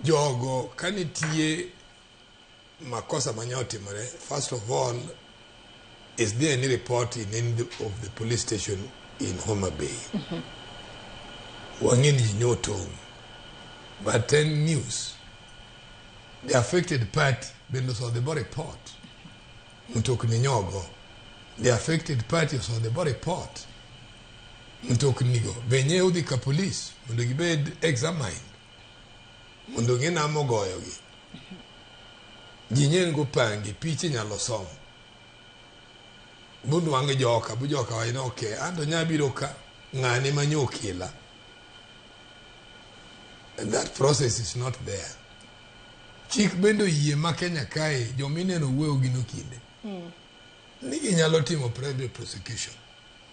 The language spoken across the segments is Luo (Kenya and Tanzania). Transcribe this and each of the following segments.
Jogo ka nitie makosa manya otimore, first of all, is there any report in any of the police station in Homa Bay? Wang'e ni ji nyotong'. But 10 news, the affected party bende osodhi bo report. Mtokni nyogo. The affected party osodhi bo report. Mtoknigo be nye odhi ka police mondo gibed examined. Mondo ng'e ng'ama ogoyogi. Ji nyen go pangi, piche nyalo som. Bunwang' joka, bu joka wacho ni okay, anto nya biro ka, ng'ane ma nyo okela. And that process is not there. Chik bende oyie ma Kenya kae, joma ineno wuoyo gi no kinde. Ni ginyalo timo private prosecution.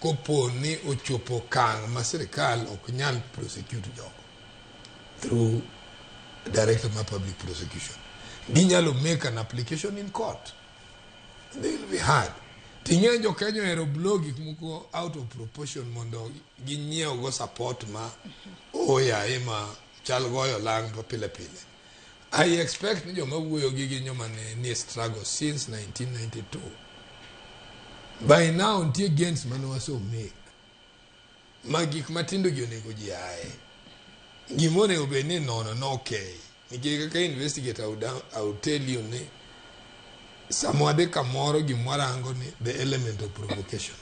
Kopo ni ochopo okang' ma sirikal ok nyal prosecute jogo through director mar public prosecution. Ginyalo make an application in court. They will be heard. Ting'e jo Kenya ohero blow gik moko out of proportion mondo ginyiew go support ma oyaye ma chal goyo lang' pa pile pile. I expect ni joma wuoyo gi gin joma ne nie struggle since 1992. By now nitie gains mane wase make ma gik matindo gi onego ji aye. Gima onego bed ni nono no okay. Nikech kaka investigator I would tell you ni sama wadhi kamoro gima warango ni the element of provocation.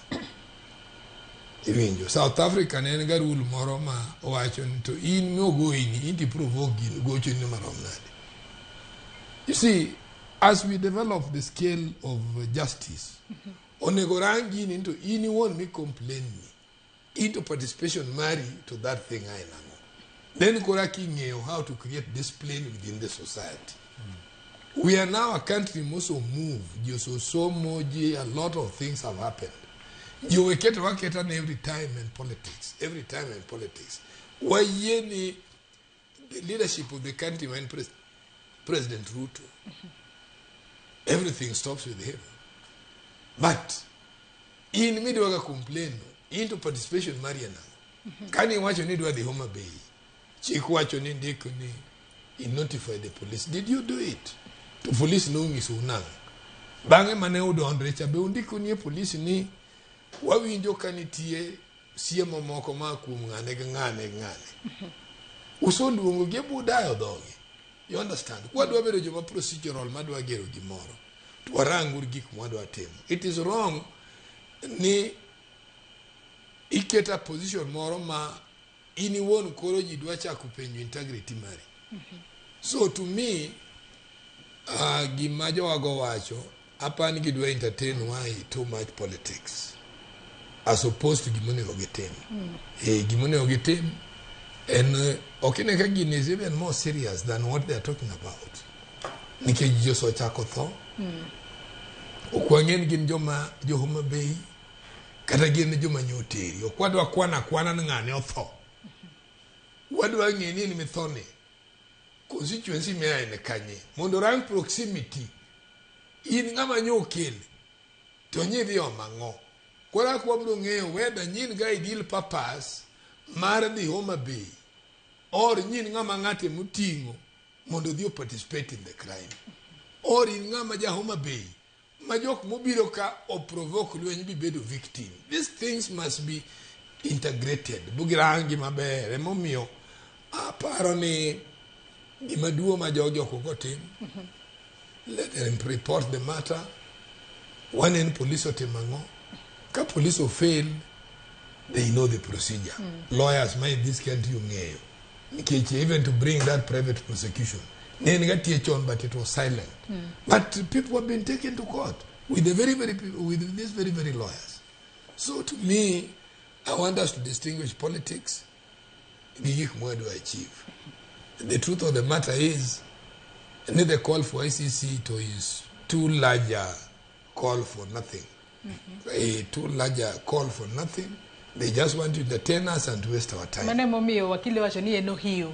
Iwinjo. South Africa ne en ga rule moro ma owacho ni to in mogoyi ni in to provoke gino gochoni marom nade. You see, as we develop the scale of justice, onego rang gini to in iwuon mi complain ni into participation mari to that thing ae nang'o. Then koro king'eyo how to create discipline within the society. We are now a country moso move, ji ososomo, ji a lot of things have happened. Ji oweketo waketa ni every time in politics, every time in politics. Wayie ni the leadership of the country when President Ruto, everything stops with him. But in midwaga complain into participation mari en ang'o? Kani iwacho ni idwa dhi Homa Bay, chik wacho ni ndiko ni i notify the police. Did you do it? To police nonyisou nang'o? Bang'e mane udondre cha be undiko nie police ni wawinjo ka nitie siemo moko ma kuom ng'ane gi ng'ane gi ng'ane. Usoluongo gi budayo dhogi. You understand? Kwadwa bedo joma procedural madwa gero gimoro, to warang uru gik mwadwa timo. It is wrong ni iketa position moro ma in iwuon koro ji dwa chako penjo integrity mari. So to me, gima jowago wacho, apani gidwa entertain why too much politics as opposed to gimonego gitim. Gimonego gitim en ok ine ka gini is even more serious than what they are talking about. Nikech ji osechako tho. Ok wang'e ni gin joma jo Homa Bay kata gin joma nyoteri. Ok wadwa kwana kwana ni ng'ane otho. Wadwa ng'e ni in mithoni constituency miaye ni kanye mondo rang proximity in ng'ama nyo okel to nyidhi omo ang'o koro ak wabiro ng'eyo whether nyin ga ideal purpose mar dhi Homa Bay or nyin ng'ama ng'ate moting'o mondo odhi o participate in the crime or in ng'ama ja Homa Bay ma jok mobiro ka o provoke lweny bibedo victim. These things must be integrated bugirangi maber. Emomiyo aparo ni gima duong' ma jogi ok otim, let them report the matter. Waneno police otimo ang'o. Ka police ofail, they know the procedure. Lawyers ma in this country ong'eyo nikech even to bring that private prosecution ne en ga tie chon, but it was silent. But people have been taken to court with the very very with these very very lawyers. So to me, I want us to distinguish politics gi gik mwadwa achieve. The truth of the matter is ni the call for ICC to is too large a call for nothing. A too large a call for nothing. They just want to entertain us and waste our time. Mano emomiyo wakili wacho ni en ohiu.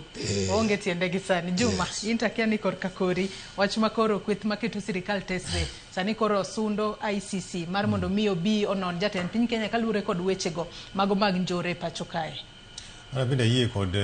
Oonge tiende gi sani. Juma, in to akia ni korka kori wach ma koro kweth maketo sirikal tesre sani koro osundo ICC mar mondo mi obi onon jatend piny Kenya kaluwore kod wechego mago mag njore e pacho kae. An bende ayie kod